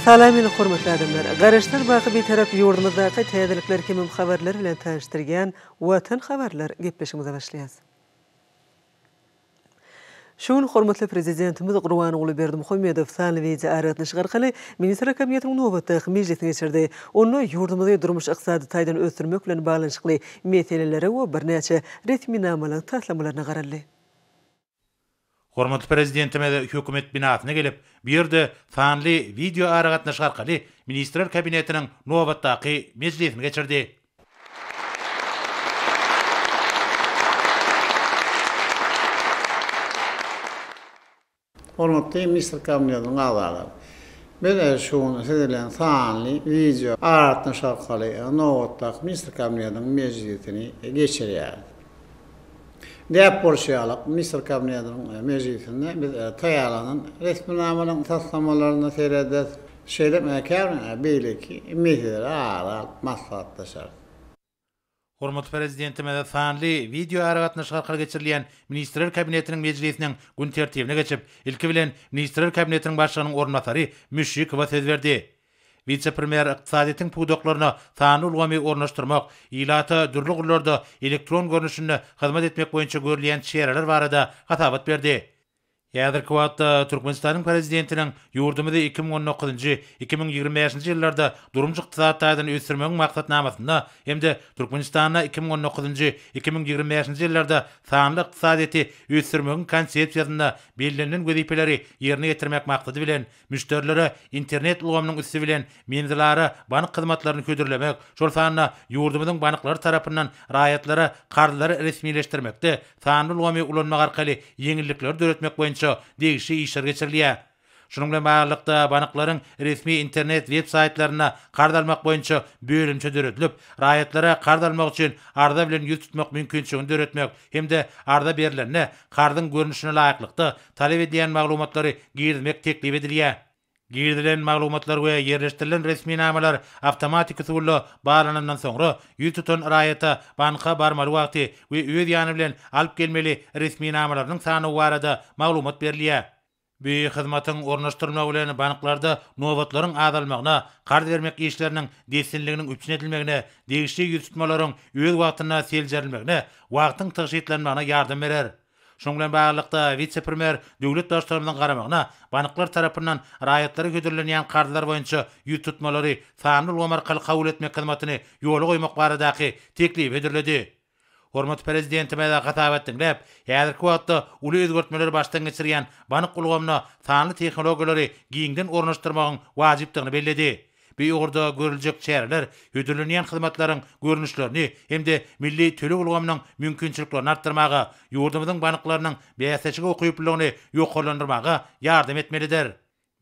Salam meni hormatly adamlar! Garaşsyz baky Bitarap ýurdumyzdaky täzelikler hemem habarlar bilen tanyşdyrýan Watan habarlar gepleşigimize başlaýas. Şu gün hormatly Prezidentimiz Gurbanguly Berdimuhamedow sanly wideoaragatnaşyk arkaly Ministrler Kabinetiniň nobatdaky mejlisini geçirdi. Onda ýurdumyzy durmuş-ykdysady taýdan ösdürmek bilen baglanyşykly meselelere we birnäçe resminamalaryň taslamalaryna garaldy. Hormatly Prezidentimiz Hökümet binasyna gelip, bu ýerde sanly wideoaragatnaşyk arkaly Ministrler Kabinetiniň nobatdaky mejlisini geçirdi. Hormatly Ministrler Kabinetiniň agzalary! Biz şu gün siz bilen sanly wideo aragatnaşyk arkaly nobatdaky Ministrler Kabinetiniň mejlisini geçirýäris. Däp bolşy ýaly, Ministrler Kabinetiniň mejlisinde biz taýýarlanan resminamalaryň taslamalaryna serederis, şeýle hem käbir beýleki meseleleri ara alyp maslahatlaşarys. Hormatly Prezidentimiz sanly wideoaragatnaşyk arkaly geçirilýän Ministrler Kabinetiniň mejlisiniň gün tertibine geçip, ilki bilen Ministrler Kabinetiniň Başlygynyň orunbasary Müşşikowa söz berdi. Wise-premýer ykdysadyýetiň pudaklaryna sanly ulgamy ornaşdyrmak, ilata dürli ugurlarda elektron görnüşinde hyzmat etmek boýunça görülýän çäreler barada hasabat berdi. Häzirki wagtda Türkmenistanyň Prezidentiniň ýurdumyzy 2019-njy, 2025-nji ýyllarda durmuş-ykdysady taýdan ösdürmegiň Maksatnamasynda hem-de Türkmenistanda 2019-njy, 2025-nji ýyllarda sanly ykdysadyýeti ösdürmegiň Konsepsiýasynda bellenilen wezipeleri ýerine ýetirmek maksady bilen, müşderilere internet ulgamynyň üsti bilen menzilara bank hyzmatlaryny hödürlemek, şol sanda ýurdumyzyň banklary tarapyndan raýatlara karzlary resmileşdirmekde sanly ulgamy ulanmak arkaly ýeňillikleri döretmek boýunça degişli işler geçirilýär. Şunuň bilen baglylykda, banklaryň resmi internet web-saýtlarynda karz almak boýunça bölümçe döredilip, raýatlara karz almak üçin arza bilen ýüz tutmak mümkinçiligini döretmek hem-de arza berlende karzyň görnüşine laýyklykda talap edilýän maglumatlary girizmek teklip edilýär. Girizilen maglumatlar we ýerleşdirilen resminamalar awtomatik usulda barlanandan soňra, ýüz tutan raýata banka barmaly wagty we öz ýany bilen alyp gelmeli resminamalarynyň sanawy barada maglumat berilýär. Bu hyzmatyň ornaşdyrylmagy bilen banklarda nobatlaryň azalmagyna, karz bermek işleriniň dessinliginiň üpjün edilmegine, degişli ýüztutmalaryň öz wagtynda seljerilmegine, wagtyň tygşytlanmagyna ýardam berer. Şunuň bilen baglylykda, wise-premýer döwlet Baştutanymyzyň garamagyna banklar tarapyndan raýatlara hödürlenýän karzlar boýunça ýüztutmalary sanly ulgam arkaly kabul etmek hyzmatyny ýola goýmak baradaky teklibi hödürledi. Hormatly Prezidentimiz hasabat diňläp, häzirki wagtda uly özgertmeleri başdan geçirýän bank ulgamyna sanly tehnologiýalary giňden ornaşdyrmagyň wajypdygyny belledi. Bu ugurda görüljek çäreler hödürlenýän hyzmatlaryň görnüşlerini hem-de milli töleg ulgamynyň mümkinçiliklerini artdyrmaga, ýurdumyzyň banklarynyň bäsleşige ukyplylygyny ýokarlandyrmaga ýardam etmelidir.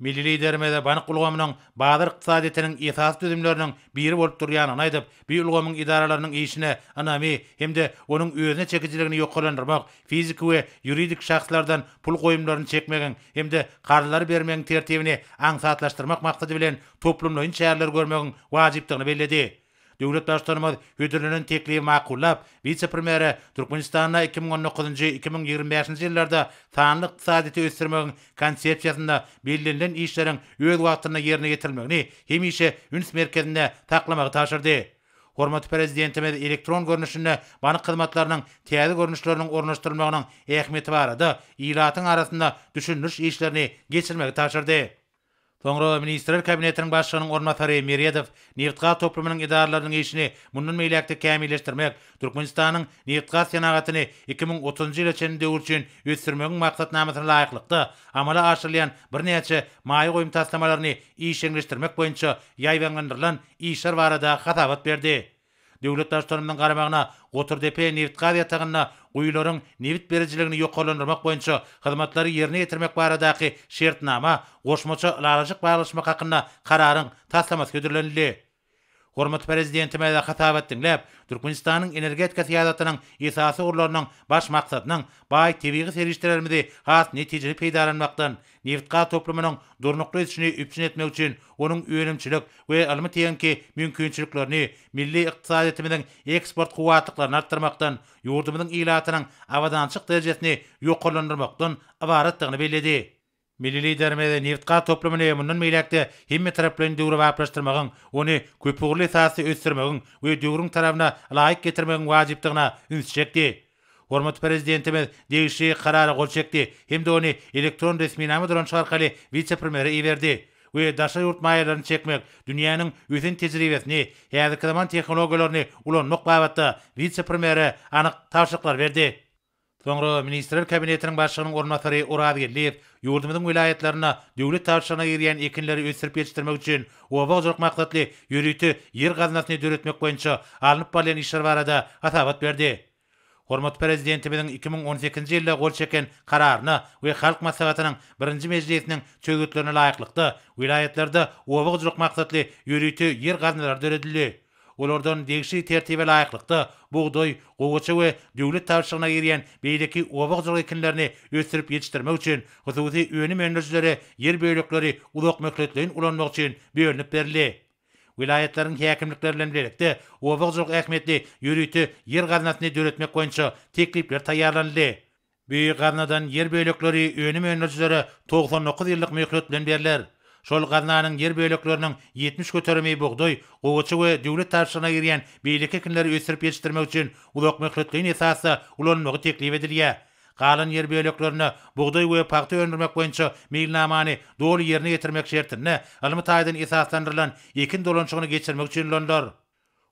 Milli Liderimiz bank ulgamynyň bazar ykdysadyýetiniň esasy düzümleriniň biri bolup durýandygyny aýdyp, bu ulgamyň edaralarynyň işine ynamy hem-de onuň özüne çekijiligini ýokarlandyrmak, fiziki we ýuridik şahslardan pul goýumlaryny çekmegiň hem-de karzlary bermegiň tertibini aňsatlaşdyrmak maksady bilen toplumlaýyn çäreleri görmegiň wajypdygyny belledi. Döwlet Baştutanymyz hödürlenen teklibi makullap, wise-premýere Türkmenistanda 2019-njy, 2025-nji ýyllarda sanly ykdysadyýeti ösdürmegiň Konsepsiýasynda bellenilen işleriň öz wagtynda ýerine ýetirilmegini hemişe üns merkezinde saklamagy tabşyrdy. Hormatly Prezidentimiz elektron görnüşinde bank hyzmatlarynyň täze görnüşleriniň ornaşdyrylmagynyň ähmiýeti barada ilatyň arasynda düşündiriş işlerini geçirmegi tabşyrdy. Soňra Ministrler Kabinetiniň Başlygynyň orunbasary Meredow nebitgaz toplumynyň edaralarynyň işini mundan beýläk-de kämilleşdirmek, Türkmenistanyň nebitgaz senagatyny 2030-njy ýyla çenli döwür üçin ösdürmegiň maksatnamasyna laýyklykda amala aşyrylýan birnäçe maýa goýum taslamalaryny işjeňleşdirmek boýunça ýaýbaňlandyrylan işler barada hasabat berdi. Döwlet Baştutanymyzyň garamagyna Goturdepe nebitgaz ýatagynda guýularyň nebit berijiligini ýokarlandyrmak boýunça hyzmatlary ýerine ýetirmek baradaky şertnama goşmaça ylalaşyk baglaşmak hakynda Kararyň taslamasy hödürlenildi. Hormatly Prezidentimiz hasabat diňläp, Türkmenistanyň energetika syýasatynyň esasy ugurlarynyň baş maksadynyň baý tebigy serişdelerimizi has netijeli peýdalanmakdan, nebitgaz toplumynyň durnukly ösüşini üpjün etmek üçin onuň önümçilik we ylmy-tehniki mümkinçiliklerini, milli ykdysadyýetimiziň eksport kuwwatlyklaryny artdyrmakdan, ýurdumyzyň ilatynyň abadançylyk derejesini ýokarlandyrmakdan ybaratdygyny belledi. Milli Liderimiz nebitgaz toplumyny mundan beýläk-de hemmetaraplaýyn döwrebaplaşdyrmagyň, ony köpugurly esasda ösdürmegiň we döwrüň talabyna laýyk getirmegiň wajypdygyna ünsi çekdi. Hormatly Prezidentimiz degişli Karara gol çekdi hem-de ony elektron resminama dolanyşyk arkaly wise-premýere iberdi we daşary ýurt maýalaryny çekmek, dünýäniň ösen tejribesini, häzirki zaman tehnologiýalaryny ulanmak babatda wise-premýere anyk tabşyryklary berdi. Soňra Ministrler Kabinetiniň Başlygynyň orunbasary Oraz Geldiýew ýurdumyzyň welaýatlarynda döwlet tabşyrygyna girýän ekinleri ösdürip ýetişdirmek üçin oba hojalyk maksatly ýörite ýer gaznasyny döretmek boýunça alnyp barylýan işler barada hasabat berdi. Hormatly Prezidentimiziň 2018-nji ýylda gol çeken Kararyna we Halk Maslahatynyň birinji mejlisiniň çözgütlerine laýyklykda, welaýatlarda oba hojalyk maksatly ýörite ýer gaznalary döredildi. Olardan degişli tertibe laýyklykda, bugdaý, gowaça we döwlet tabşyrygyna girýän beýleki oba hojalyk ekinlerini ösdürip ýetişdirmek üçin hususy önüm öndürijilere ýer bölekleri uzakmöhletleýin ulanmak üçin bölünip berildi. Welaýatlaryň häkimlikleri bilen bilelikde oba hojalyk ähmiýetli ýörite ýer gaznasyny döretmek boýunça teklipler taýýarlanyldy. Bu gaznadan ýer bölekleri önüm öndürijilere 99 ýyllyk möhlet bilen berler. Şol gaznanyň ýer bölekleriniň 70 göterimi bugdaý, gowaça we döwlet tabşyrygyna girýän beýleki ekinleri ösdürip ýetişdirmek üçin uzakmöhletleýin esasda ulanmagy teklip edilýär. Galan ýer böleklerine bugdaý we pagta öndürmek boýunça meýilnamany doly ýerine ýetirmek şertinde ylmy taýdan esaslandyrylan ekin dolanyşygyny geçirmek üçin ulanylar.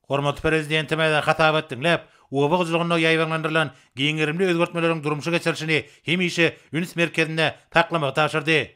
Hormatly Prezidentimiz hasabat diňläp, oba hojalygynda ýaýbaňlandyrylan giň gerimli özgertmeleriň durmuşa geçirilişini hemişe üns merkezinde saklamagy tabşyrdy.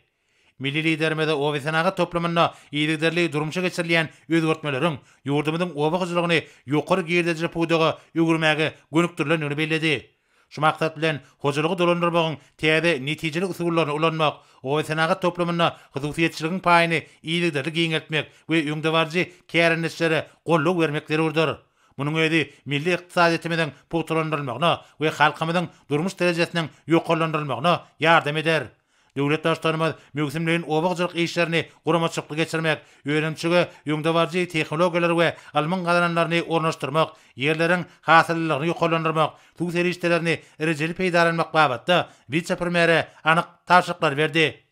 Milli Liderimiz obasenagat toplumynda yzygiderli durmuşa geçirilýän özgertmeleriň ýurdumyzyň oba hojalygyny ýokary girdejili pudaga öwürmäge gönükdirilendigini belledi. Şu maksat bilen, hojalygy dolandyrmagyň täze netijeli usullaryny ulanmak, obasenagat toplumynda hususyýetçiligiň paýyny yzygiderli giňeltmek we öňdebaryjy kärendeçilere goldaw bermek zerurdyr. Munuň özi milli ykdysadyýetimiziň pugtalandyrylmagyna we halkymyzyň durmuş derejesiniň ýokarlandyrylmagyna ýardam eder. Döwlet Baştutanymyz möwsümleýin oba hojalyk işlerini guramaçylykly geçirmek, önümçilige öňdebaryjy tehnologiýalary we ylmyň gazananlaryny ornaşdyrmak, ýerleriň hasyllylygyny ýokarlandyrmak, suw serişdelerini rejeli peýdalanmak babatda wise-premýere anyk tabşyryklary berdi.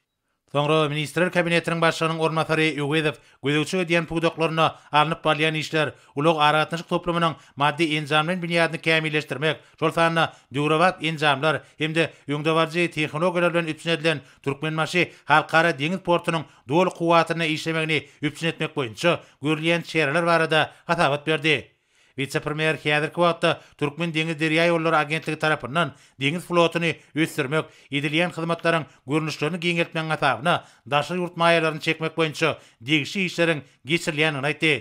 Soňra Ministrler Kabinetiniň Başlygynyň orunbasary Öwezow gözegçilik edýän pudaklarynda alnyp barylýan işler, ulag-aragatnaşyk toplumynyň maddy-enjamlaýyn binýadyny kämilleşdirmek, şol sanda döwrebap enjamlar hem-de öňdebaryjy tehnologiýalar bilen üpjün edilen Türkmenbaşy Halkara deňiz portunyň doly kuwwatynda işlemegini üpjün etmek boýunça görülýän çäreler barada hasabat berdi. Wise-premýer häzirki wagtda Türkmendeňizderýaýollary agentligi tarapyndan deňiz flotuny ösdürmek, edilýän hyzmatlaryň görnüşlerini giňeltmegiň hasabyna daşary ýurt maýalaryny çekmek boýunça degişli işleriň geçirilýändigini aýtdy.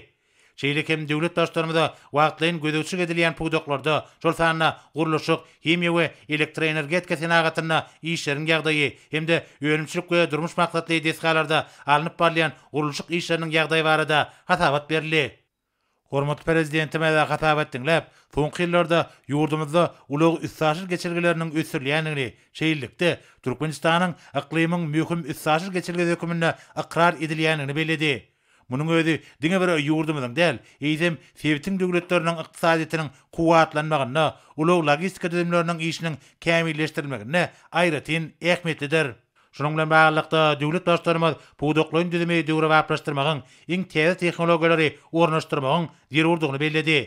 Şeýle hem döwlet Baştutanymyza wagtlaýyn gözegçilik edilýän pudaklarda, şol sanda gurluşyk, himiýa we elektroenergetika senagatynda işleriň ýagdaýy hem-de önümçilik we durmuş maksatly desgalarda alnyp barylýan gurluşyk işleriniň ýagdaýy barada hasabat berildi. Hormatly Prezidentimiz hasabat diňläp, soňky ýyllarda ýurdumyzda ulag-üstaşyr geçelgeleriniň ösdürilýändigini, şeýlelikde, Türkmenistanyň yklymyň möhüm üstaşyr geçelgesi hökmünde ykrar edilýändigini belledi. Munuň özi diňe bir ýurdumyzyň däl, eýsem, sebitiň döwletleriniň ykdysadyýetiniň kuwwatlanmagynda, ulag-logistika düzümleriniň işiniň kämilleşdirilmeginde aýratyn ähmiýetlidir. Şunuň bilen baglylykda, döwlet Baştutanymyz pudaklaýyn düzümi döwrebaplaşdyrmagyň, iň täze tehnologiýalary ornaşdyrmagyň zerurdygyny belledi.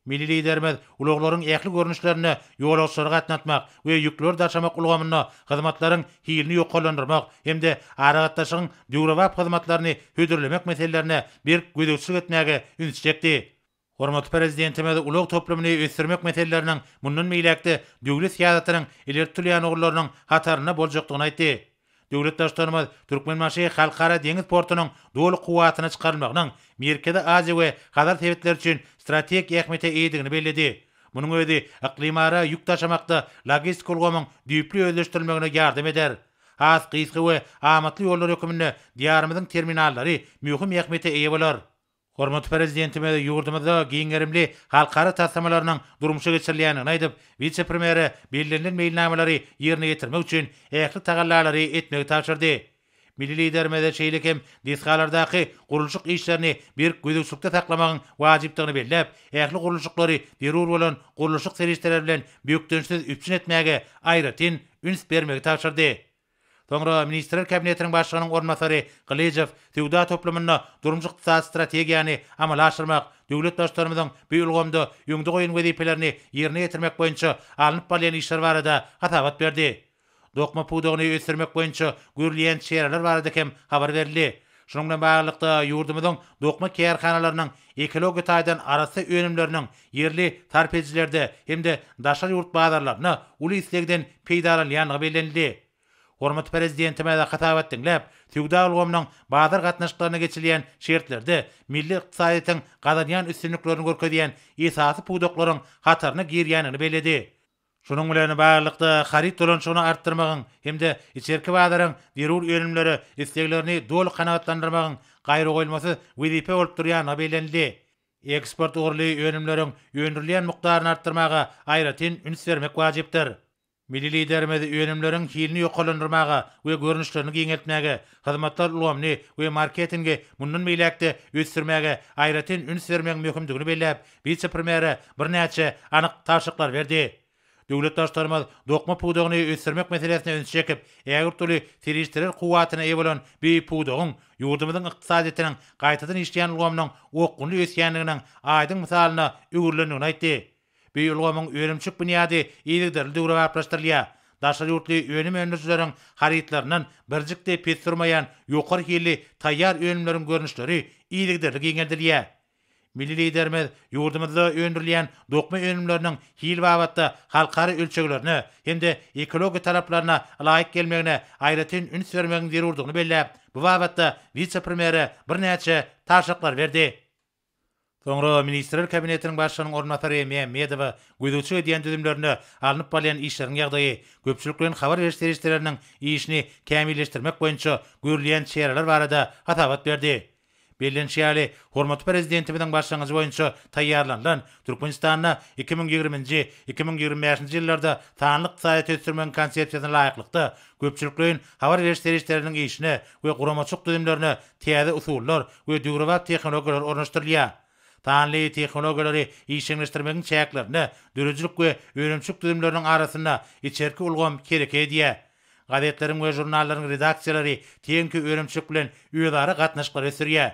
Milli Liderimiz ulaglaryň ähli görnüşlerinde ýolagçylary gatnatmak we ýükleri daşamak ulgamynda hyzmatlaryň hilini ýokarlandyrmak hem-de aragatnaşygyň döwrebap hyzmatlaryny hödürlemek meselelerine berk gözegçilik etmäge ünsi çekdi. Hormatly Prezidentimiz ulag toplumyny ösdürmek meseleleriniň mundan beýläk-de döwlet syýasatynyň ileri tutulýan ugurlarynyň hatarynda boljakdygyny aýtdy. Döwlet Baştutanymyz Türkmenbaşy Halkara deňiz portunyň doly kuwwatyna çykarylmagynyň Merkezi Aziýa we Hazar sebitleri üçin strategik ähmiýete eýedigini belledi. Munuň özi yklymara ýük daşamakda logistika ulgamyň düýpli özleşdirilmegine ýardam eder. Has gysga we amatly ýollar hökmünde Diýarymyzyň terminallary möhüm ähmiýete eýe bolar. Hormatly Prezidentimiz ýurdumyzda giň gerimli halkara taslamalarynyň durmuşa geçirilýändigini aýdyp, wise-premýere bellenilen meýilnamalary ýerine ýetirmek üçin ähli tagallalary etmegi tabşyrdy. Milli Liderimiz şeýle hem desgalardaky gurluşyk işlerini berk gözegçilikde saklamagyň wajypdygyny belläp, ähli gurluşyklary zerur bolan gurluşyk serişdeleri bilen bökdençsiz üpjün etmäge aýratyn üns bermegi tabşyrdy. Soňra Ministrler Kabinetiniň Başlygynyň orunbasary Gylyjow söwda toplumynda durmuş-ykdysady strategiýany amala aşyrmak, döwlet Baştutanymyzyň bu ulgamda öňde goýan wezipelerini ýerine ýetirmek boýunça alnyp barylýan işler barada hasabat berdi. Dokma pudagyny ösdürmek boýunça görülýän çäreler barada hem habar berildi. Şunuň bilen baglylykda, ýurdumyzyň dokma kärhanalarynyň ekologiýa taýdan arassa önümleriniň ýerli sarp edijilerde hem-de daşary ýurt bazarlarynda uly islegden peýdalanylýandygy bellenildi. Hormatly Prezidentimiz hasabat diňläp, söwda ulgamynyň bazar gatnaşyklaryna geçilýän şertlerde milli ykdysadyýetiň gazanýan üstünliklerini görkezýän esasy pudaklaryň hataryna girýändigini belledi. Şunuň bilen baglylykda, haryt dolanyşygyny artdyrmagyň hem-de içerki bazaryň zerur önümlere isleglerini doly kanagatlandyrmagyň gaýragoýulmasyz wezipe bolup durýandygy bellenildi. Eksport ugurly önümleriň öndürilýän mukdaryny artdyrmaga aýratyn üns bermek wajypdyr. Milli Liderimiz önümleriň hilini ýokarlandyrmaga we görnüşlerini giňeltmäge, hyzmatlar ulgamyny we marketingi mundan beýläk-de ösdürmäge aýratyn üns bermegiň möhümdigini belläp, wise-premýere birnäçe anyk tabşyryklary berdi. Döwlet Baştutanymyz dokma pudagyny ösdürmek meselesine üns çekip, ägirt uly serişdeler kuwwatyna eýe bolan bu pudagyň ýurdumyzyň ykdysadyýetiniň gaýtadan işleýän ulgamynyň okgunly ösýändiginiň aýdyň mysalyna öwrülendigini aýtdy. Bu ulgamyň önümçilik binýady yzygiderli döwrebaplaşdyrylýar. Daşary ýurtly önüm öndürijileriň harytlaryndan birjik-de pes durmaýan ýokary hilli taýýar önümleriň görnüşleri yzygiderli giňeldilýär. Milli Liderimiz ýurdumyzda öndürilýän dokma önümleriniň hil babatda halkara ölçeglerine hem-de ekologiýa talaplaryna ylaýyk gelmegine aýratyn üns bermegiň zerurdygyny belläp, bu babatda wise-premýere birnäçe tabşyryklary berdi. Soňra Ministrler Kabinetiniň Başlygynyň orunbasary Mämmedowa gözegçilik edýän düzümlerinde alnyp barylýan işleriň ýagdaýy, köpçülikleýin habar beriş serişdeleriniň işini kämilleşdirmek boýunça görülýän çäreler barada hasabat berdi. Bellenişi ýaly, hormatly Prezidentimiziň başlangyjy boýunça taýýarlanylan Türkmenistanda 2020-nji, 2025-nji ýyllarda sanly ykdysadyýeti ösdürmegiň Konsepsiýasyna laýyklykda, köpçülikleýin habar beriş serişdeleriniň işine we guramaçylyk düzümlerine täze usullar we döwrebap tehnologiýalar ornaşdyrylýar. Sanly tehnologiýalary işjeňleşdirmegiň çäklerinde döredijilik we önümçilik düzümleriniň arasynda içerki ulgam hereket edýär. Gazetleriň we žurnallaryň redaksiýalary tehniki önümçilik bilen özara gatnaşyklary ösdürýär.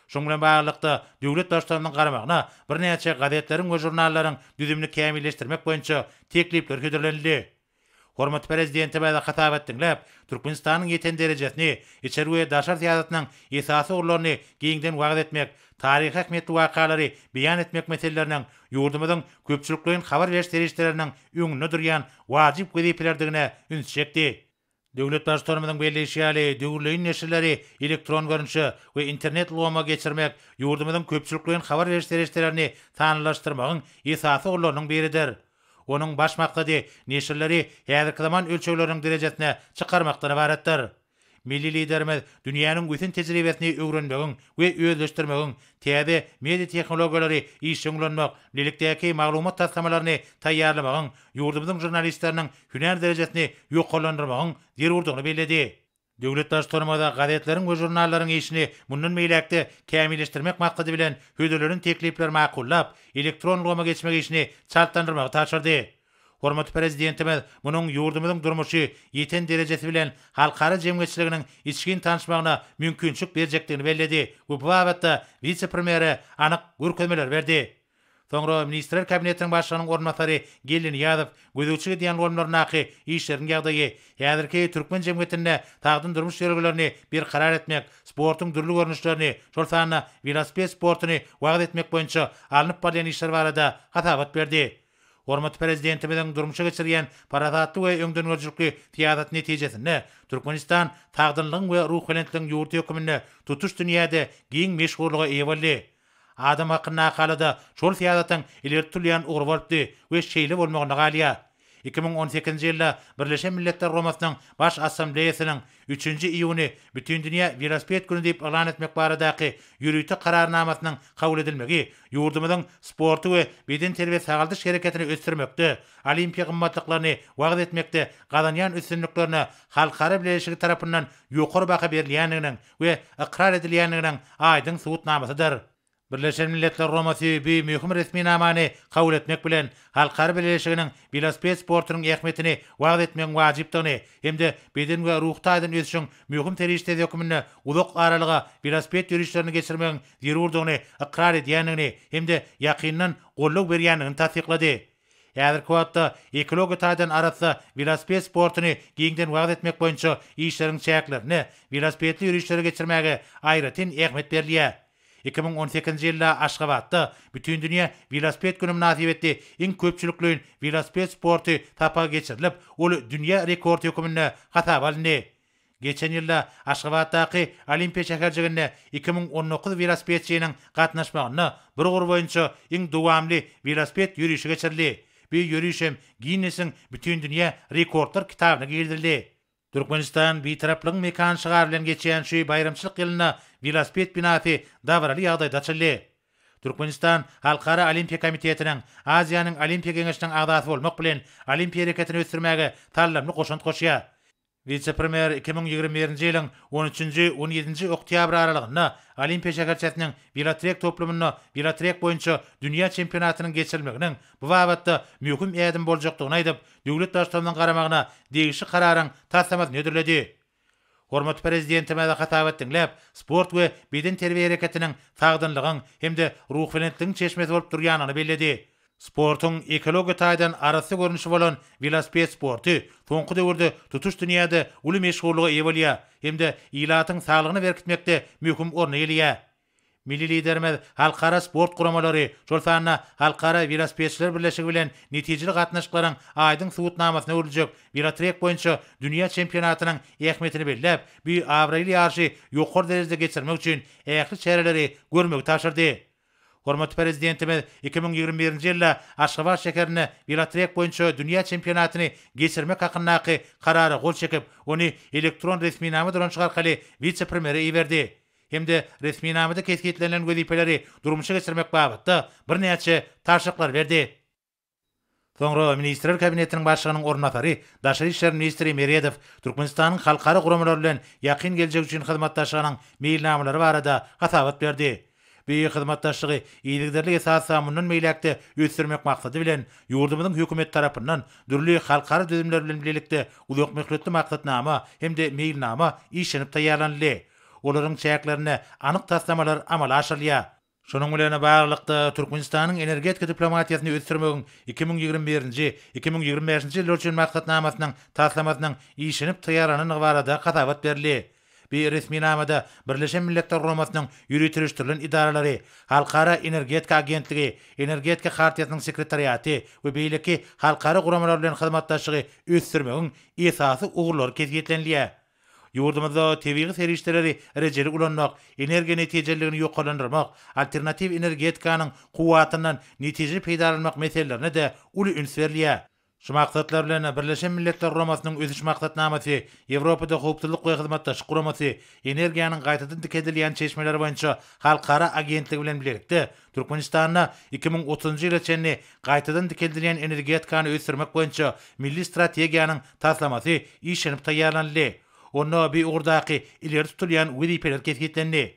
Şunuň bilen baglylykda, döwlet Baştutanynyň garamagyna birnäçe gazetleriň we žurnallaryň düzümini kämilleşdirmek boýunça teklipler hödürlenildi. Hormatly Prezidentimiz hasabat diňläp, Türkmenistanyň ýeten derejesini, içeri we daşary syýasatynyň esasy ugurlaryny giňden wagyz etmek, taryhy ähmiýetli wakalary beýan etmek meseleleriniň ýurdumyzyň köpçülikleýin habar beriş serişdeleriniň öňünde durýan wajyp wezipelerdigine üns çekdi. Döwlet Baştutanymyzyň belleýşi ýaly, döwürleýin neşirleri elektron görnüşe we internet ulgama geçirmek ýurdumyzyň köpçülikleýin habar beriş serişdelerini sanlylaşdyrmagyň esasy ugurlarynyň biridir. Onuň baş maksady neşirleri häzirki zaman ölçegleriniň derejesine çykarmakdan ybaratdyr. Milli Liderimiz dünýäniň ösen tejribesini öwrenmegiň we özleşdirmegiň, täze media tehnologiýalary işjeň ulanmak, bilelikdäki maglumat taslamalaryny taýýarlamagyň ýurdumyzyň žurnalistleriniň hünär derejesini ýokarlandyrmagyň zerurdygyny belledi. Döwlet Baştutanymyz gazetleriň we žurnallaryň işini mundan beýläk-de kämilleşdirmek maksady bilen hödürlenen teklipleri makullap, elektron ulgama geçmek işini çaltlandyrmagy tabşyrdy. Hormatly Prezidentimiz munuň ýurdumyzyň durmuşy ýeten derejesi bilen halkara jemgyýetçiliginiň içgin tanyşmagyna mümkinçilik berjekdigini belledi we bu babatda wise-premýere anyk görkezmeleri berdi. Soňra Ministrler Kabinetiniň Başlygynyň orunbasary Geldi Nyýazow gözegçilik edýän ulgamlaryndaky işleriň ýagdaýy, häzirki türkmen jemgyýetinde sagdyn durmuş ýörelgelerini berkarar etmek, sportuň dürli görnüşlerini, şol sanda welosiped sportuny wagyz etmek boýunça alnyp barylýan işler barada hasabat berdi. Hormatly Prezidentimiziň durmuşa geçirýän parasatly we öňdengörüjilikli syýasaty netijesinde Türkmenistan sagdynlygyň we ruhubelentligiň ýurdy hökmünde tutuş dünýäde giň meşhurlyga eýe boldy. Adam hakyndaky alada şol syýasatyň ileri tutulýan ugry bolupdy we şeýle bolmagynda galýar. 2018-nji ýylda Birleşen Milletler Guramasynyň Baş Assambleýasynyň Üçünji iýuny Bütindünýä welosiped güni diýip yglan etmek baradaky ýörite Kararnamasynyň kabul edilmegi ýurdumyzyň sporty we bedenterbiýe-sagaldyş hereketini ösdürmekde, olimpiýa gymmatlyklaryny wagyz etmekde gazanýan üstünliklerine halkara bileleşigi tarapyndan ýokary baha berilýändiginiň we ykrar edilýändiginiň aýdyň subutnamasydyr. Birleşen Milletler Guramasy bu möhüm resminamany kabul etmek bilen, halkara bileleşiginiň welosiped sportunyň ähmiýetini wagyz etmegiň wajypdygyny hem-de beden we ruhy taýdan ösüşiň möhüm serişdesi hökmünde uzak aralyga welosiped ýörişlerini geçirmegiň zerurdygyny ykrar edýändigini hem-de ýakyndan goldaw berýändigini tassyklady. Häzirki wagtda ekologiýa taýdan arassa welosiped sportuny giňden wagyz etmek boýunça işleriň çäklerinde welosipedli ýörişleri geçirmäge aýratyn ähmiýet berilýär. 2018-nji ýylda Aşgabatda Bütindünýä welosiped güni mynasybetli iň köpçülikleýin welosiped sporty sapagy geçirilip, ol dünýä rekordy hökmünde hasaba alyndy. Geçen ýylda Aşgabatdaky Olimpiýa şäherjiginde 2019 welosipedçiniň gatnaşmagynda bir ugur boýunça iň dowamly welosiped ýörişi geçirildi. Bu ýöriş hem Ginnesiň Bütindünýä rekordlar kitabyna girizildi. Türkmenistan Bitaraplygyň mekany şygary bilen geçýän şu baýramçylyk ýylynda welosiped binasy dabaraly ýagdaýda açyldy. Türkmenistan Halkara Olimpiýa komitetiniň, Aziýanyň Olimpiýa geňeşiniň agzasy bolmak bilen, olimpiýa hereketini ösdürmäge saldamly goşant goşýar. Wise-premýer 2021-nji ýylyň on üçünji, on ýedinji oktýabr aralygynda Olimpiýa şäherçesiniň welotrek toplumynda welotrek boýunça dünýä çempionatynyň geçirilmeginiň bu babatda möhüm ädim boljakdygyny aýdyp, döwlet Baştutanymyzyň garamagyna degişli kararyň taslamasyny hödürledi. Hormatly Prezidentimiz hasabat diňläp, sport we bedenterbiýe hereketiniň sagdynlygyň hem-de ruhubelentligiň çeşmesi bolup durýandygyny belledi. Sportuň ekologiýa taýdan arassa görnüşi bolan welosiped sporty soňky döwürde tutuş dünýäde uly meşhurlyga eýe bolýar hem-de ilatyň saglygyny berkitmekde möhüm orny eýeleýär. Milli Liderimiz halkara sport guramalary, şol sanda Halkara welosipedçiler birleşigi bilen netijeli gatnaşyklaryň aýdyň subutnamasyna öwrüljek welotrek boýunça dünýä çempionatynyň ähmiýetini belläp, bu abraýly ýaryşy ýokary derejede geçirmek üçin ähli çäreleri görmegi tabşyrdy. Hormatly Prezidentimiz 2021-nji ýylda Aşgabat şäherinde welotrek boýunça dünýä çempionatyny geçirmek hakyndaky Karara gol çekip, ony elektron resminama dolanyşygy arkaly wise-premýere iberdi hem-de resminamada kesgitlenilen wezipeleri durmuşa geçirmek babatda birnäçe tabşyryklary berdi. Soňra Ministrler Kabinetiniň Başlygynyň orunbasary, daşary işler ministri Meredow Türkmenistanyň halkara guramalary bilen ýakyn geljek üçin hyzmatdaşlygynyň meýilnamalary barada hasabat berdi. Bu hyzmatdaşlygy yzygiderli esasda mundan beýläk-de ösdürmek maksady bilen, ýurdumyzyň Hökümeti tarapyndan dürli halkara düzümler bilen bilelikde uzakmöhletli maksatnama hem-de meýilnama işlenip taýýarlanyldy. Olaryň çäklerinde anyk taslamalar amala aşyrylýar. Şunuň bilen baglylykda, Türkmenistanyň energetika diplomatiýasyny ösdürmegiň 2021-nji, 2025-nji ýyllar üçin maksatnamasynyň taslamasynyň işlenip taýýarlanandygy barada hasabat berildi. Bu resminamada Birleşen Milletler Guramasynyň ýöriteleşdirilen edaralary, Halkara energetika agentligi, Energetika hartiýasynyň sekretariaty we beýleki halkara guramalar bilen hyzmatdaşlygy ösdürmegiň esasy ugurlary kesgitlenilýär. Ýurdumyzda tebigy serişdeleri rejeli ulanmak, energiýa netijeliligini ýokarlandyrmak, alternatiw energetikanyň kuwwatyndan netijeli peýdalanmak meselelerine-de uly üns berilýär. Şu maksatlar bilen, Birleşen Milletler Guramasynyň Ösüş Maksatnamasy, Ýewropada Howpsuzlyk we Hyzmatdaşlyk Guramasy, Energiýanyň gaýtadan dikeldilýän çeşmeleri boýunça Halkara agentligi bilen bilelikde Türkmenistanda 2030-njy ýyla çenli gaýtadan dikeldilýän energetikany ösdürmek boýunça Milli strategiýanyň taslamasy işlenip taýýarlanyldy. Onda bu ugurdaky ileri tutulýan wezipeler kesgitlendi.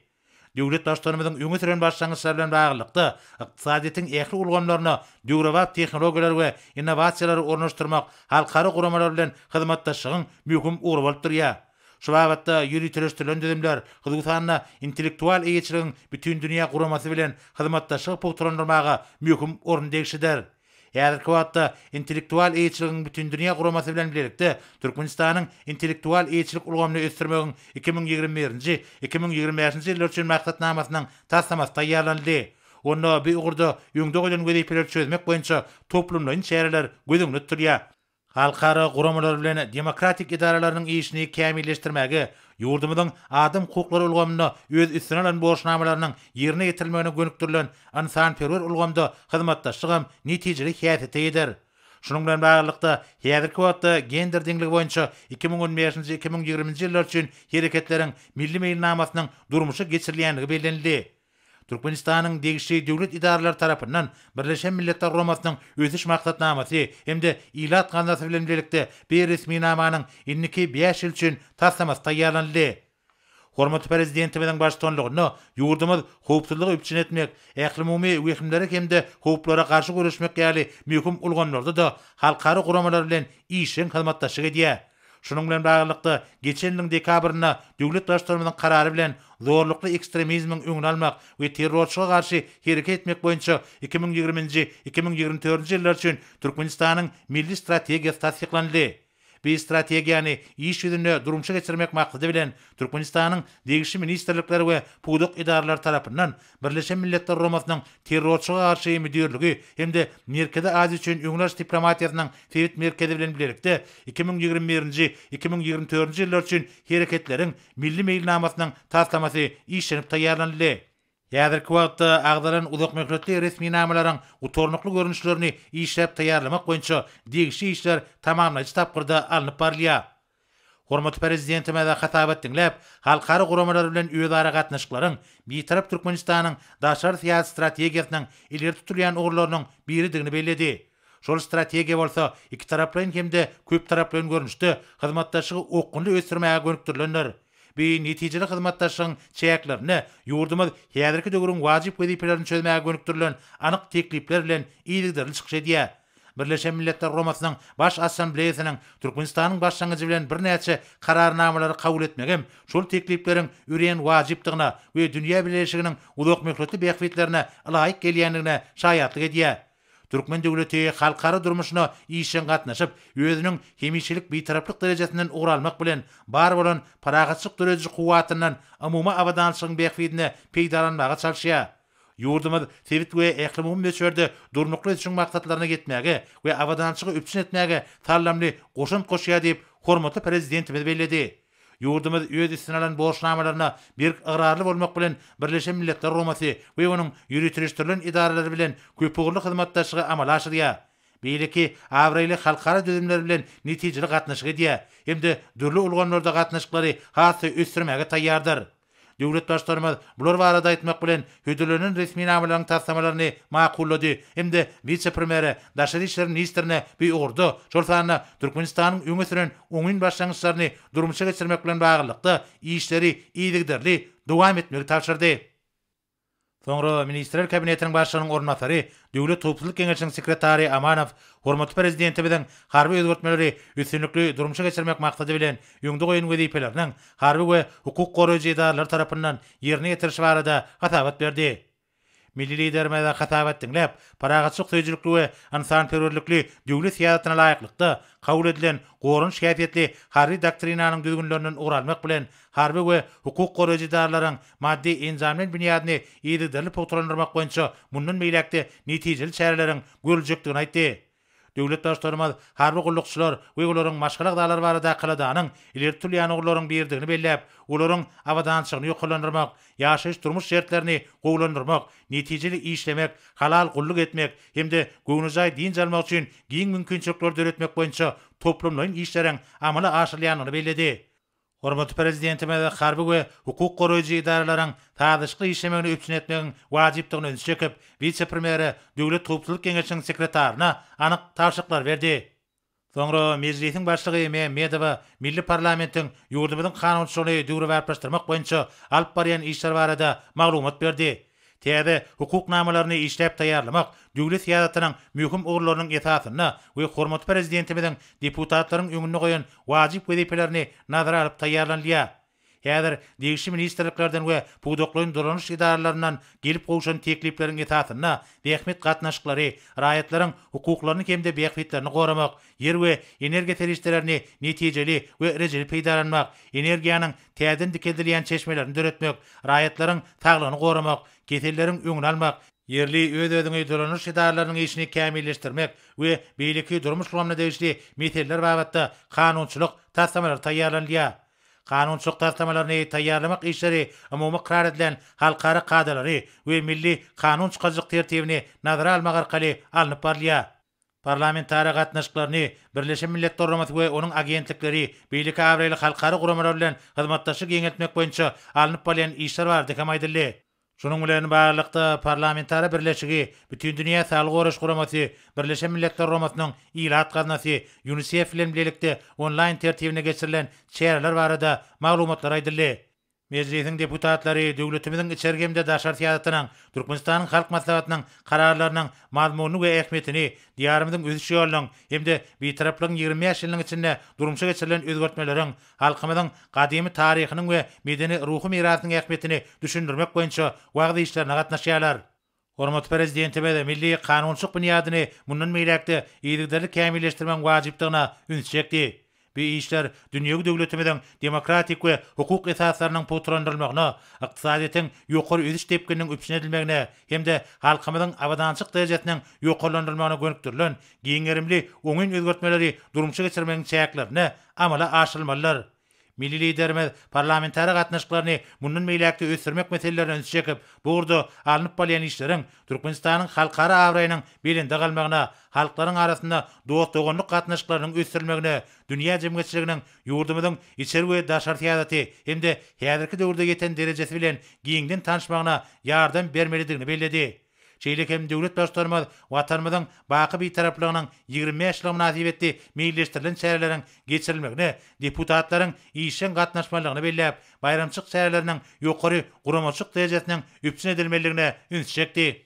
Döwlet Baştutanymyzyň öňe süren başlangyçlary bilen baglylykda, ykdysadyýetiň ähli ulgamlaryna döwrebap tehnologiýalary we innowasiýalary ornaşdyrmak halkara guramalar bilen hyzmatdaşlygyň möhüm ugry bolup durýar. Şu babatda ýöriteleşdirilen düzümler, hususan-da, Intellektual eýeçiligiň bütindünýä guramasy bilen hyzmatdaşlygy pugtalandyrmaga möhüm orun degişlidir. Häzirki wagtda Intellektual eýeçiligiň bütindünýä guramasy bilen bilelikde Türkmenistanyň intellektual eýeçilik ulgamyny ösdürmegiň 2021-nji, 2025-nji ýyllar üçin maksatnamasynyň taslamasy taýýarlanyldy. Onda bu ugurda öňde goýlan wezipeleri çözmek boýunça toplumlaýyn çäreler göz öňünde tutulýar. Halkara guramalary bilen demokratik edaralarynyň işini kämilleşdirmäge, ýurdumyzyň adam hukuklary ulgamynda öz üstüne alan borçnamalarynyň ýerine ýetirilmegine gönükdirilen ynsanperwer ulgamda hyzmatdaşlygam netijeli häsiýete eýedir. Şunuň bilen baglylykda, häzirki wagtda gender deňligi boýunça 2015-nji, 2020-nji ýyllar üçin Hereketleriň Milli meýilnamasynyň durmuşa geçirilýändigi bellenildi. Türkmenistanyň degişli döwlet edaralary tarapyndan Birleşen Milletler Guramasynyň Ösüş Maksatnamasy hem-de Ilat gaznasy bilen bilelikde bir resminamanyň indiki bäş ýyl üçin taslamasy taýýarlanyldy. Hormatly Prezidentimiziň baştutanlygynda ýurdumyz howpsuzlygy üpjün etmek, ählumumy wehimlere hem-de howplara garşy göreşmek ýaly möhüm ulgamlarda-da halkara guramalar bilen işjeň hyzmatdaşlyk edýär. Şunuň bilen baglylykda, geçen ýylyň dekabrynda döwlet Baştutanymyzyň Karary bilen Zorlukly ekstremizmiň öňüni almak we terrorçylyga garşy hereket etmek boýunça 2020-nji, 2024-nji ýyllar üçin Türkmenistanyň Milli strategiýasy tassyklanyldy. Bu strategiýany iş ýüzünde durmuşa geçirmek maksady bilen, Türkmenistanyň degişli ministrlikleri we pudak edaralary tarapyndan Birleşen Milletler Guramasynyň Terrorçylyga garşy müdirligi hem-de Merkezi Aziýa üçin öňüni alyş diplomatiýasynyň sebit merkezi bilen bilelikde 2021-nji, 2024-nji ýyllar üçin Hereketleriň Milli meýilnamasynyň taslamasy işlenip taýýarlanyldy. Häzirki wagtda agzalan uzakmöhletli resminamalaryň gutarnykly görnüşlerini işläp taýýarlamak boýunça degişli işler tamamlaýjy tapgyrda alnyp barylýar. Hormatly Prezidentimiz hasabat diňläp, halkara guramalar bilen özara gatnaşyklaryň Bitarap Türkmenistanyň daşary syýasy strategiýasynyň ileri tutulýan ugurlarynyň biridigini belledi. Şol strategiýa bolsa ikitaraplaýyn hem-de köptaraplaýyn görnüşde hyzmatdaşlygy okgunly ösdürmäge gönükdirilendir. Bu netijeli hyzmatdaşlygyň çäklerinde ýurdumyz häzirki döwrüň wajyp wezipelerini çözmäge gönükdirilen anyk teklipler bilen yzygiderli çykyş edýär. Birleşen Milletler Guramasynyň Baş Assambleýasynyň Türkmenistanyň başlangyjy bilen birnäçe Kararnamalary kabul etmegi hem şol teklipleriň örän wajypdygyna we dünýä bileleşiginiň uzakmöhletli bähbitlerine ylaýyk gelýändigine şaýatlyk edýär. Türkmen döwleti halkara durmuşyna işjeň gatnaşyp, özüniň hemişelik Bitaraplyk derejesinden ugur almak bilen, bar bolan parahatçylyk dörediji kuwwatyndan umumy abadançylygyň bähbidine peýdalanmaga çalyşýar. Ýurdumyz sebit we ählumumy möçberde durnukly ösüşiň maksatlaryna ýetmäge we abadançylygy üpjün etmäge saldamly goşant goşýar diýip, hormatly Prezidentimiz belledi. Ýurdumyz öz üstüne alan borçnamalaryna berk ygrarly bolmak bilen, Birleşen Milletler Guramasy we onuň ýöriteleşdirilen edaralary bilen köpugurly hyzmatdaşlygy amala aşyrýar. Beýleki abraýly halkara düzümleri bilen netijeli gatnaşyk edýär hem-de dürli ulgamlarda gatnaşyklary has-da ösdürmäge taýýardyr. Döwlet Baştutanymyz bular barada aýtmak bilen, hödürlenen resminamalaryň taslamalaryny makullady hem-de wise-premýere, daşary işler ministrine bu ugurda, şol sanda Türkmenistanyň öňe süren oňyn başlangyçlaryny durmuşa geçirmek bilen baglylykda işleri yzygiderli dowam etmegi tabşyrdy. Soňra Ministrler Kabinetiniň Başlygynyň orunbasary, Döwlet howpsuzlyk geňeşiniň sekretary Amanow hormatly Prezidentimiziň harby özgertmeleri üstünlikli durmuşa geçirmek maksady bilen öňde goýan wezipeleriniň harby we hukuk goraýjy edaralary tarapyndan ýerine ýetirilişi barada hasabat berdi. Milli Liderimiz hasabat diňläp, parahatçylyk söýüjilikli we ynsanperwerlikli döwlet syýasatyna laýyklykda kabul edilen goranyş häsiýetli Harby doktrinanyň düzgünlerinden ugur almak bilen, harby we hukuk goraýjy edaralaryň maddy-enjamlaýyn binýadyny yzygiderli pugtalandyrmak boýunça mundan beýläk-de netijeli çäreleriň görüljekdigini aýtdy. Döwlet Baştutanymyz harby gullukçylar we olaryň maşgala agzalary baradaky aladanyň ileri tutulýan ugurlaryň biridigini belläp, olaryň abadançylygyny ýokarlandyrmak, ýaşaýyş-durmuş şertlerini gowulandyrmak, netijeli işlemek, halal gulluk etmek hem-de göwnejaý dynç almak üçin giň mümkinçilikleri döretmek boýunça toplumlaýyn işleriň amala aşyrylýandygyny belledi. Hormatly Prezidentimiz harby we hukuk goraýjy edaralaryň sazlaşykly işlemegini üpjün etmegiň wajypdygyna ünsi çekip, wise-premýere, Döwlet howpsuzlyk geňeşiniň sekretaryna anyk tabşyryklary berdi. Soňra Mejlisiň Başlygy Mämmedowa milli parlamentiň ýurdumyzyň kanunçylygyny döwrebaplaşdyrmak boýunça alyp barýan işleri barada maglumat berdi. Täze hukuk namalaryny işläp taýýarlamak döwlet syýasatynyň möhüm ugurlarynyň esasynda we hormatly Prezidentimiziň deputatlaryň öňünde goýan wajyp wezipelerini nazara alyp taýýarlanylýar. Häzir degişli ministrliklerden we pudaklaýyn dolanyş edaralaryndan gelip gowşan teklipleriň esasynda zähmet gatnaşyklary, raýatlaryň hukuklaryny hem-de bähbitlerini goramak, ýer we energiýa serişdelerini netijeli we rejeli peýdalanmak, energiýanyň täzeden dikeldilýän çeşmelerini döretmek, raýatlaryň saglygyny goramak, keselleriň öňüni almak, ýerli öz-özüňi dolanyş edaralarynyň işini kämilleşdirmek we beýleki durmuş ulgamyna degişli meseleler babatda kanunçylyk taslamalary taýýarlanylýar. Kanunçylyk taslamalaryny taýýarlamak işleri umumy ykrar edilen halkara kadalary we milli kanun çykaryjylyk tertibini nazara almak arkaly alnyp barylýar. Parlamentara gatnaşyklaryny Birleşen Milletler Guramasy we onuň agentlikleri, beýleki abraýly halkara guramalar bilen hyzmatdaşlygy giňeltmek boýunça alnyp barylýan işler barada hem aýdyldy. Şunuň bilen baglylykda, Parlamentara birleşigi, Bütindünýä Saglygy goraýyş guramasy, Birleşen Milletler Guramasynyň Ilat gaznasy, Ýunisef bilen bilelikde onlaýn tertibinde geçirilen çäreler barada maglumatlar aýdyldy. Mejlisiň deputatlary döwletimiziň içerki hem-de daşary syýasatynyň, Türkmenistanyň Halk Maslahatynyň Kararlarynyň mazmunyny we ähmiýetini, Diýarymyzyň ösüş ýolunyň hem-de Bitaraplygyň 25 ýylynyň içinde durmuşa geçirilen özgertmeleriň, halkymyzyň gadymy taryhynyň we medeni-ruhy mirasynyň ähmiýetini düşündirmek boýunça wagyz işlerine gatnaşýarlar. Hormatly Prezidentimiz milli kanunçylyk binýadyny mundan beýläk-de yzygiderli kämilleşdirmegiň wajypdygyna ünsi çekdi. Bu işler dünýewi döwletimiziň demokratik we hukuk esaslarynyň pugtalandyrylmagyna, ykdysadyýetiň ýokary ösüş depgininiň üpjün edilmegine hem-de halkymyzyň abadançylyk derejesiniň ýokarlandyrylmagyna gönükdirilen giň gerimli oňyn özgertmeleri durmuşa geçirmegiň çäklerinde amala aşyrylmalydyr. Milli Liderimiz parlamentara gatnaşyklaryny mundan beýläk-de ösdürmek meselelerine ünsi çekip, bu ugurda alnyp barylýan işleriň Türkmenistanyň halkara abraýynyň belende galmagyna, halklaryň arasynda dost-doganlyk gatnaşyklarynyň ösdürilmegine, dünýä jemgyýetçiliginiň ýurdumyzyň içeri we daşary syýasaty hem-de häzirki döwürde ýeten derejesi bilen giňden tanyşmagyna ýardam bermelidigini belledi. Şeýle hem döwlet Baştutanymyz Watanymyzyň baky Bitaraplygynyň 25 ýyllygy mynasybetli meýilleşdirilen çäreleriň geçirilmegine deputatlaryň işjeň gatnaşmalydygyny belläp, baýramçylyk çäreleriniň ýokary guramaçylyk derejesiniň üpjün edilmelidigine ünsi çekdi.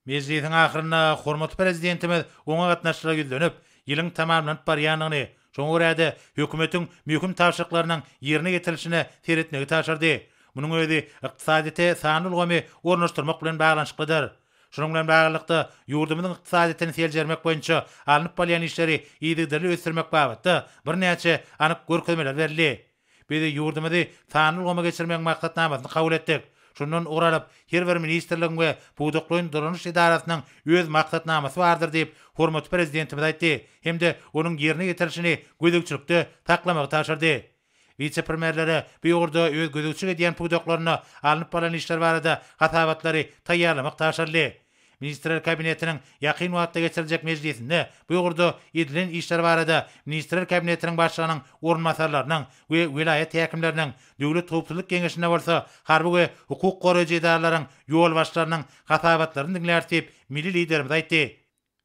Mejlisiň ahyrynda hormatly Prezidentimiz oňa gatnaşyjylara ýüzlenip, ýylyň tamamlanyp barýandygyny, şoňa görä-de, hökümetiň möhüm tabşyryklarynyň ýerine ýetirilişine seretmegi tabşyrdy. Munuň özi ykdysadyýete sanly ulgamy ornaşdyrmak bilen baglanyşyklydyr. Şunuň bilen baglylykda, ýurdumyzyň ykdysadyýetini seljermek boýunça alnyp barylýan işleri yzygiderli ösdürmek babatda birnäçe anyk görkezmeler berildi. Biz ýurdumyzy sanly ulgama geçirmegiň maksatnamasyny kabul etdik. Şundan ugur alyp, her bir ministrligiň we pudaklaýyn dolanyş edarasynyň öz maksatnamasy bardyr diýip, hormatly Prezidentimiz aýtdy hem-de onuň ýerine ýetirilişini gözegçilikde saklamagy tabşyrdy. Wise-premýerlere bu ugurda öz gözegçilik edýän pudaklarynda alnyp barlan işler barada hasabatlary taýýarlamak tabşyryldy. Ministrler Kabinetiniň ýakyn wagtda geçiriljek mejlisinde bu ugurda edilen işler barada Ministrler Kabinetiniň Başlygynyň orunbasarlarynyň we welaýat häkimleriniň, Döwlet howpsuzlyk geňeşinde bolsa harby we hukuk goraýjy edaralaryň ýolbaşçylarynyň hasabatlaryny diňläris diýip, milli Liderimiz aýtdy.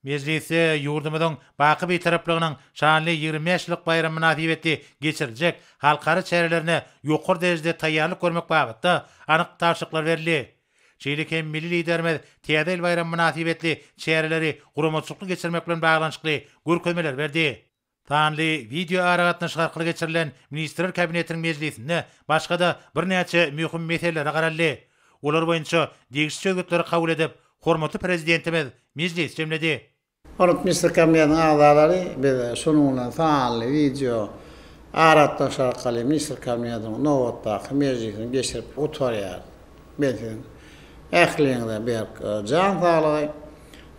Mejlisde ýurdumyzyň baky Bitaraplygynyň şanly 25 ýyllyk baýramy mynasybetli geçiriljek halkara çärelerine ýokary derejede taýýarlyk görmek babatda anyk tabşyryklar berildi. Şeýle hem milli Liderimiz Täze ýyl baýramy mynasybetli çäreleri guramaçylykly geçirmek bilen baglanyşykly görkezmeleri berdi. Sanly wideoaragatnaşyk arkaly geçirilen Ministrler Kabinetiniň mejlisinde başga-da birnäçe möhüm meselelere garaldy. Olar boýunça degişli çözgütleri kabul edip, hormatly Prezidentimiz mejlisi jemledi. Hormatly Ministrler Kabinetiniň agzalary, biz şunuň bilen sanly wideo aragatnaşyk arkaly Ministrler Kabinetiniň nobatdaky mejlisini geçirip gutarýarys. Men siziň ähliňize berk jan saglygy,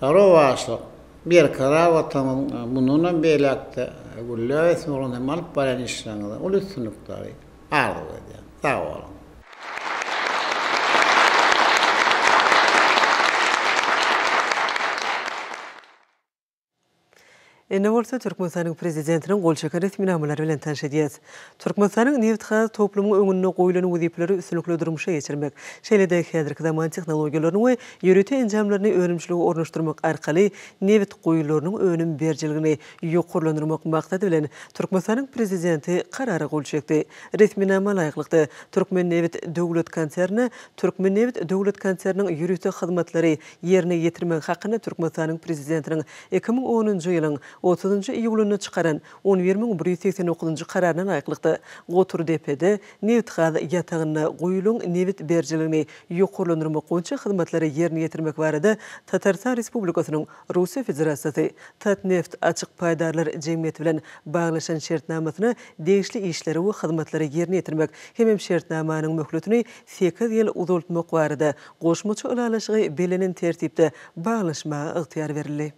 rowaçlyk, Berkarar Watanymyzyň mundan hem beýläk-de gülläp ösmegi ugrunda hem alyp barýan işleriňizde uly üstünlikleri arzuw edýän. Sag boluň! Indi bolsa Türkmenistanyň Prezidentiniň gol çeken resminamalary bilen tanyş edýäs. Türkmenistanyň nebitgaz toplumyň öňünde goýlan wezipeleri üstünlikli durmuşa geçirmek, şeýle-de häzirki zaman tehnologiýalaryny we ýörite enjamlaryny önümçilige ornaşdyrmak arkaly nebit guýularynyň önüm berijiligini ýokarlandyrmak maksady bilen, Türkmenistanyň Prezidenti Karara gol çekdi. Resminama laýyklykda, Türkmennebit döwlet konsernine Türkmennebit döwlet konserniniň ýörite hyzmatlary ýerine ýetirmegi hakynda Türkmenistanyň Prezidentiniň 2010-njy ýylyň otuzynjy iýulynda çykaran 11189-njy Kararyna laýyklykda, Goturdepede nebitgaz ýatagynda guýulan nebit berijiligini ýokarlandyrmak boýunça hyzmatlary ýerine ýetirmek barada Tatarystan Respublikasynyň Russiýa Federasiýasy Tatneft açyk paýdarlar jemgyýeti bilen baglaşan şertnamasyna degişli işleri we hyzmatlary ýerine ýetirmek hemem şertnamanyň möhletini sekiz ýyl uzaltmak barada goşmaça ylalaşygy bellenen tertipde baglaşmaga ygtyýar berildi.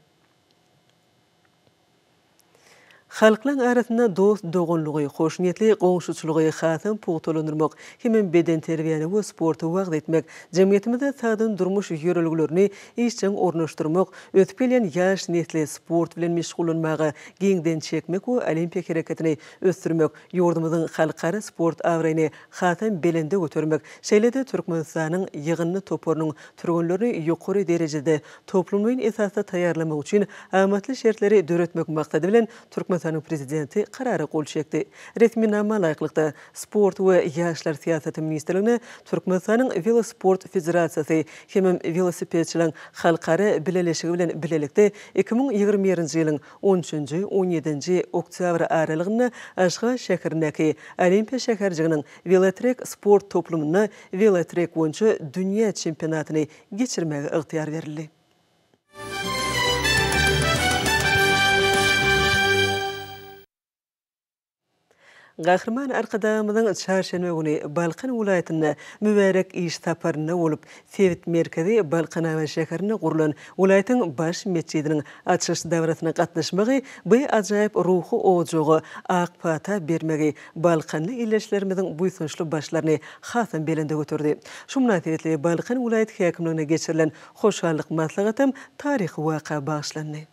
Halklaryň arasynda dost-doganlygy, hoşniýetli goňşuçylygy hasam pugtalandyrmak hemem bedenterbiýäni we sporty wagyz etmek, jemgyýetimizde sagdyn durmuş ýörelgelerini işjeň ornaşdyrmak, ösüp gelýän ýaş nesli sport bilen meşgullanmaga giňden çekmek we olimpiýa hereketini ösdürmek, ýurdumyzyň halkara sport abraýyny hasam belende götermek, şeýle-de Türkmenistanyň ýygyndy toparynyň türgenlerini ýokary derejede toplumlaýyn esasda taýýarlamak üçin amatly şertleri döretmek maksady bilen, Türkmenistanyň. Türkmenistanyň Prezidenti Karara gol çekdi. Resminama laýyklykda, Sport we ýaşlar syýasaty ministrligine Türkmenistanyň Welosport federasiýasy hemem Welosipedçileriň halkara bileleşigi bilen bilelikde 2021-nji ýylyň on üçünji, on ýedinji oktýabr aralygynda Aşgabat şäherindäki Olimpiýa şäherjiginiň Welotrek sport toplumynda welotrek boýunça dünýä çempionatyny geçirmäge ygtyýar berildi. Gahryman Arkadagymyzyň çarşenbe güni Balkan welaýatynda mübärek iş saparynda bolup, sebit merkezi Balkanabat şäherinde gurlan welaýatyň baş metjidiniň açylyş dabarasyna gatnaşmagy bu ajaýyp ruhy ojaga ak pata bermegi balkanly ildeşlerimiziň buýsançly başlaryny hasam belende göterdi. Şu mynasybetli Balkan welaýat häkimliginde geçirilen hoşallyk maslahatam taryhy waka bagyşlandy.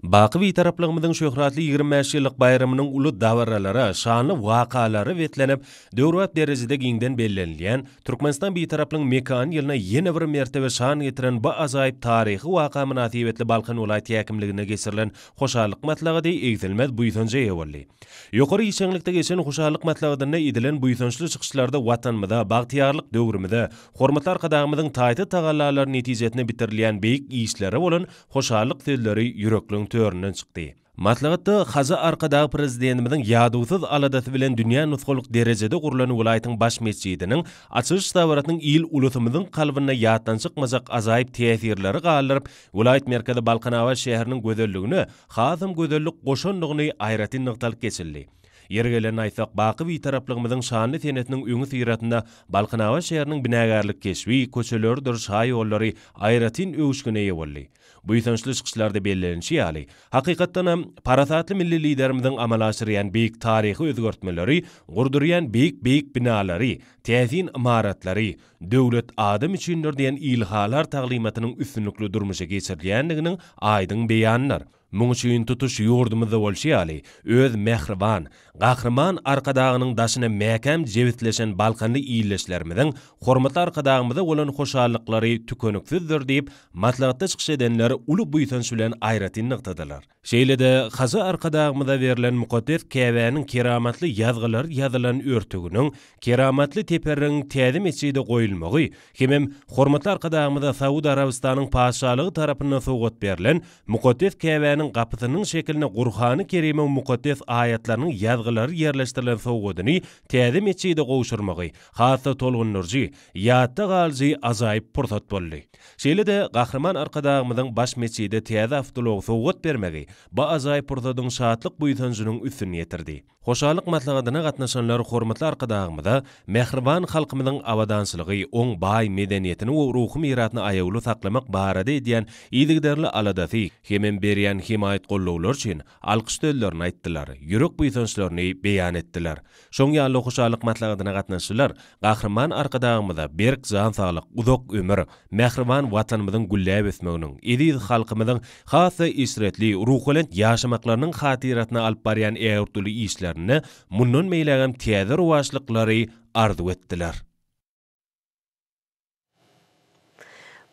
Baky Bitaraplygymyzyň şöhratly 25 ýyllyk baýramynyň uly dabaralara, şanly wakalara beslenip, döwrebap derejede giňden bellenilýän Türkmenistan Bitaraplygyň mekany ýylyna ýene bir mertebe şan getiren bu ajaýyp taryhy waka mynasybetli Balkan welaýat häkimliginde geçirilen hoşallyk maslahady egsilmez buýsanja eýe boldy. Ýokary işjeňlikde geçen hoşallyk maslahatynda edilen buýsançly çykyşlarda Watanymyza, bagtyýarlyk döwrümize, hormatly Arkadagymyzyň taýsyz tagallalary netijesinde bitirilýän beýik işlere bolan hoşallyk sözleri ýürekleň töründen çykdy. Maslahatda Hajy Arkadag Prezidentimiziň ýadawsyz aladasy bilen dünýä nusgalyk derejede gurlan welaýatyň baş metjidiniň açylyş dabarasynyň il-ulusymyzyň kalbynda ýatdan çykmajak ajaýyp täsirleri galdyryp, welaýat merkezi Balkanabat şäheriniň gözelligine hasam gözellik goşandygyny aýratyn nygtalyp geçildi. Ýeri gelende aýtsak, baky Bitaraplygymyzyň şanly senesiniň öňüsyrasynda Balkanabat şäheriniň binagärlik keşbi, köçeleridir şaýollary aýratyn öwüşgine eýe boldy. Buýsançly çykyşlarda bellenilişi ýaly, hakykatdanam, parasatly milli Liderimiziň amala aşyrýan beýik taryhy özgertmeleri, gurdurýan beýik-beýik binalary, täsin ymaratlary, Döwlet adam üçindir diýen ilhalar taglymatynyň üstünlikli durmuşa geçirilýändiginiň aýdyň beýanydyr. Muň üçin tutuş ýurdumyzda bolşy ýaly, öz mähriban, Gahryman Arkadagynyň daşyna mäkäm jebisleşen balkanly ildeşlerimiziň hormatly Arkadagymyza bolan hoşallyklary tükeniksizdir diýip, maslahatda çykyş edenler uly buýsanç bilen aýratyn nygtadylar. Şeýle-de Hajy Arkadagymyza berlen mukaddes Käbäniň keramatly ýazgylary ýazylan örtüginiň keramatly teperrigiň täze metjide goýulmagy hemem hormatly Arkadagymyza Saud Arabystanyň Patyşalygy tarapyndan sowgat berlen mukaddes Käbäniň gapysynyň şekilinde Gurhany Kerimiň mukaddes aýatlarynyň ýazgylary ýerleşdirilen sowgadyny täze metjide gowşurmagy has-da tolgundyryjy, ýatda galyjy ajaýyp pursat boldy. Şeýle-de Gahryman Arkadagymyzyň baş metjide täze awtoulagy sowgat bermegi bu ajaýyp pursadyň şatlyk-buýsanjynyň üstüni ýetirdi. Hoşallyk maslahatyna gatnaşanlar hormatly Arkadagymyza mähriban halkymyzyň abadançylygy, oň baý medeniýetini we ruhy mirasyny aýawly saklamak barada edýän yzygiderli aladasy hemem berýän hemaýat-gollawlary üçin alkyş sözlerini aýtdylar, ýürek buýsançlaryny beýan etdiler. Şoň ýaly hoşallyk maslahatyna gatnaşyjylar Gahryman Arkadagymyza berk jan saglyk, uzak ömür, mähriban Watanymyzyň gülläp ösmeginiň, eziz halkymyzyň has-da eşretli, ruhubelent ýaşamaklarynyň hatyrasyna alyp barýan ägirt uly işlerinde mundan beýlägem täze rowaçlyklary arzuw etdiler.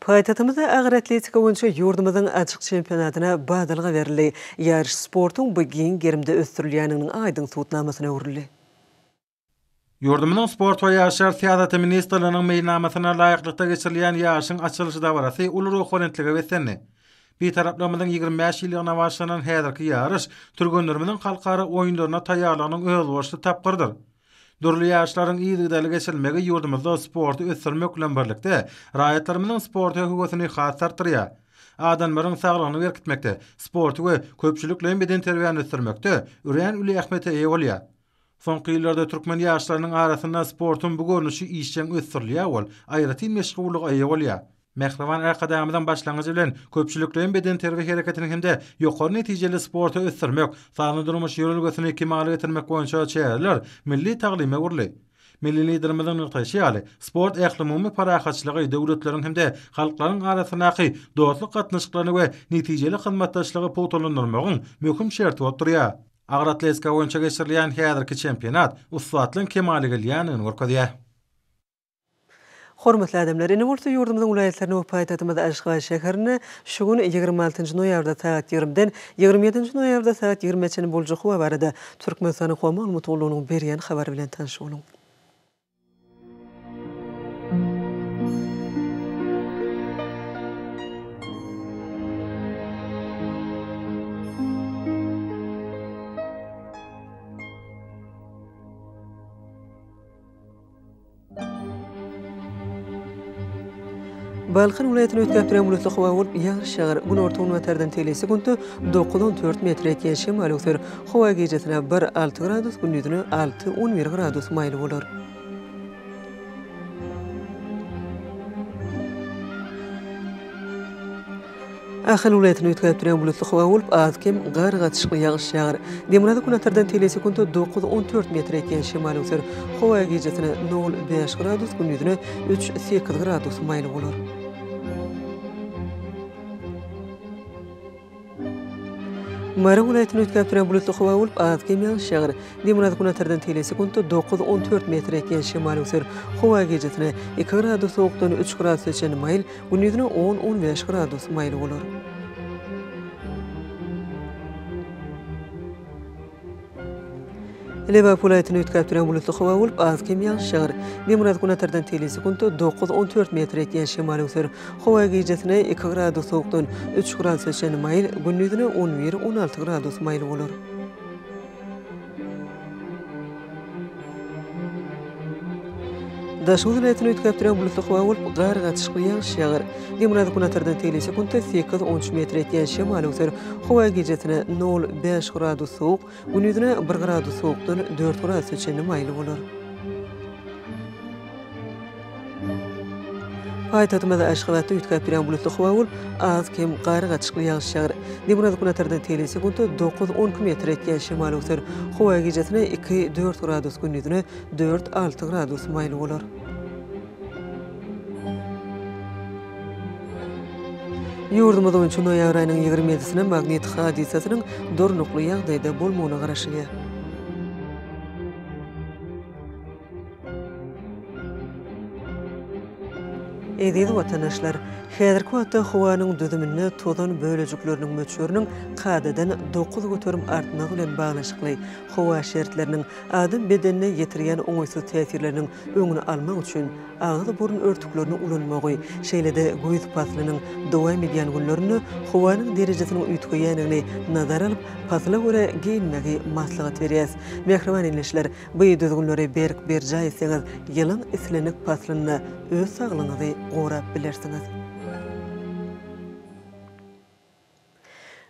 Paýtagtymyzda agyr atletika boýunça ýurdumyzyň açyk çempionatyna badalga berildi. Ýaryş sportuň bu giň gerimde ösdürilýändiginiň aýdyň subutnamasyna öwrüldi. Ýurdumyzyň Sport we ýaşlar syýasaty ministrliginiň meýilnamasyna laýyklykda geçirilýän ýaryşyň açylyş dabarasy uly ruhubelentlige beslendi. Bitaraplygymyzyň 25 ýyllygyna bagyşlanan häzirki ýaryş türgenlerimiziň halkara oýunlaryna taýýarlygynyň özboluşly tapgyrydyr. Dürli ýaryşlaryň yzygiderli geçirilmegi ýurdumyzda sporty ösdürmek bilen birlikde, raýatlarymyzyň sporta höwesini has-da artdyrýar. Adamlaryň saglygyny berkitmekde, sporty we köpçülikleýin bedenterbiýäni ösdürmekde örän uly ähmiýete eýe bolýar. Soňky ýyllarda türkmen ýaşlarynyň arasynda sportuň bu görnüşi işjeň ösdürilýär, ol aýratyn meşhurlyga eýe bolýar. Mähriban Arkadagymyzyň başlangyjy bilen köpçülikleýin bedenterbiýe hereketini hem-de ýokary netijeli sporty ösdürmek, sanly durmuş ýörelgesini kemala getirmek boýunça çäreler milli taglyma öwrüldi. Milli Liderimiziň nygtaýşy ýaly, sport ählumumy parahatçylygy, döwletleriň hem-de halklaryň arasyndaky dostluk gatnaşyklaryny we netijeli hyzmatdaşlygy pugtalandyrmagyň möhüm şerti bolup durýar. Agyr atletika boýunça geçirilýän häzirki çempionat ussatlygyň kemala gelýändigini görkezýär. Hormatly adamlar, indi bolsa ýurdumyzyň welaýatlarynda we paýtagtymyz Aşgabat şäherinde şu gün, 26 nji noýabrda sagat 20-den 27 nji noýabrda sagat 20-e çenli boljak howa barada Türkmenistanyň Howa maglumat gullugynyň berýän habary bilen tanyş boluň. Balkan welaýatyny üýtgäp durýan bulutly howa bolup, ýagyş ýagar. Günorta-günbatardan tegelek sekuntda dokuz-on dört metre ýetýän şemal öwser. Howa gijesine bir, alty gradus, gündizine alty, 11 gradus maýyl bolar. Ahal welaýatynda üýtgäp durýan bulutly howa bolup, az-kem gar gatyşykly ýagyş ýagar. Demirgazyk günatardan tegelek sekuntda dokuz, 14 metre ýetýän şemal öwser. Howa gijesine nol, bäş gradus, gündizine üç, sekiz gradus maýyl bolar. Mary welaýatynda üýtgäp durýan bulutly howa bolup, az-kem ýagyş ýagar. Demirgazyk günatardan tegelek sekuntda dokuz, 14 metre ýetýän şemal öwser. Howa gijesine iki gradus sowukdan üç gradusa çenli maýyl, gündizine on, 15 gradus maýyl bolar. Lebap welaýatynda üýtgäp durýan bulutly howa bolup, az-kem ýagyş ýagar. Demirgazyk-günortadan tegelek sekuntda dokuz, 14 metre ýetýän şemal öwser. Howa gijesine iki gradus sowukdan üç gradusa çenli maýyl, gündizine on bir, 16 gradus maýyl bolar. Daşoguz welaýatynda üýtgäp durýan bulutly howa bolup, gar gatyşykly ýagyş ýagar. Demirgazyk-günortadan tegelek sekuntda sekiz, on üç metre ýetýän şemal öwser. Howa gijesine nol, bäş gradus sowuk, gündizine bir gradus sowukdan dört gradusa çenli maýyl bolar. Paýtagtymyz Aşgabatda üýtgäp durýan bulutly howa bolup, az-kem gar gatyşykly ýagyş ýagar. Demirgazyk-günortadan tegelek sekuntda dokuz, 12 metre ýetýän şemal öwser. Howa gijesine iki, dört gradus, gündizine dört, alty gradus maýyl bolar. Ýurdumyz boýunça noýabr aýynyň 27-sine magnit hadysasynyň durnukly ýagdaýda bolmagyna garaşylýar. Eziz watandaşlar! Häzirki wagtda howanyň düzüminde tozan bölejikleriniň möçberiniň kadadan 9% artmagy bilen baglanyşykly howa şertleriniň adam bedenine ýetirýän oňaýsyz täsirleriniň öňüni almak üçin agyz-burun örtüklerini ulanmagy, şeýle-de güýz paslynyň dowam edýän günlerinde howanyň derejesiniň üýtgeýändigini nazara alyp, pasyla görä geýinmegi maslahat berýäs. Mähriban ildeşler! Bu düzgünleri berk berjaý etseňiz, ýylyň islendik paslynda öz saglygyňyzy gorap bilersiňiz.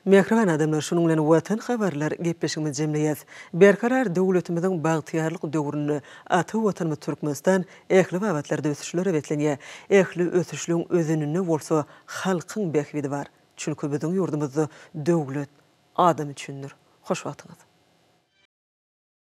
Mähriban adamlar, şunuň bilen Watan habarlar gepleşigimizi jemleýäs. Berkarar döwletimiziň bagtyýarlyk döwründe ata Watanymyz Türkmenistan ähli babatlarda ösüşlere beslenýär. Ähli ösüşligiň özeninde bolsa halkyň bähbidi bar. Çünki biziň ýurdumyzda döwlet adam üçindir. Hoş wagtyňyz!